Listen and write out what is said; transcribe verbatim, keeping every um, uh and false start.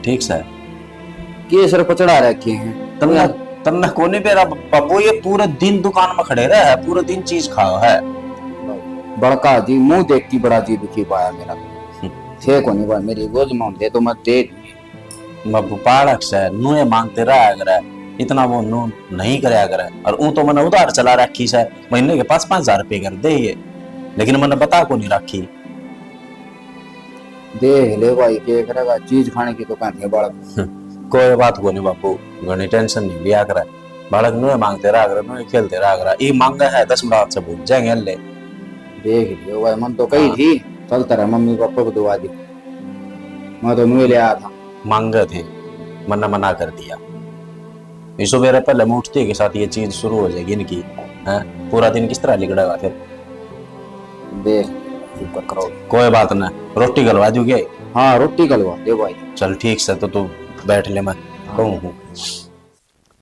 ठीक सै। के सर पचड़ा रखे हैं? तन्ने, तन्ने कोनी बेरा बाबू, ये पूरे दिन दुकान में खड़े रहे है, पूरे दिन चीज खाओ है। बड़का जी, मुंह देख के बड़ा जी दुखी पाया मेरा। हम्म। थे कोनी भाई, मेरी गोद में दे तो मैं दे दूंगी। बाबू, बालक सै, नुए मांगते रहा करे, इतना वो नू नहीं करया करे। और ऊ तो मैंने उधार चला रखी सै, महीने के पाँच पाँच हजार रुपये कर दे ये, लेकिन मैंने बता कोनी रखी। देख ले भाई, के करेगा, चीज खाने की तो कहते हैं बालक। कोई बात कोनी बापू, घणी tension नहीं लिया करे। बालक नुए मांगते रहा करे, नुए खेलते रहा करे। ये मांगे है, दस मिनट से भूल जाएंगे ले। देख लियो भाई, मन तो कही हाँ। थी, चलता रहा मम्मी पापा को दुआ दी। मैं तो नुए ले आया था। मांगे थे, मन्ने मना कर दिया। ये सवेरे पहले मैं उठते के साथ ये चीज शुरू हो जाएगी इनकी, हैं? पूरा दिन किस तरह लिकड़ेगा फिर? देख, शुक्र करो। कोई बात ना, रोटी गलवा दूंगे। हाँ, रोटी गलवा दे भाई। चल ठीक से, तो तू बैठ ले, मैं हाँ। कहूँ हूँ।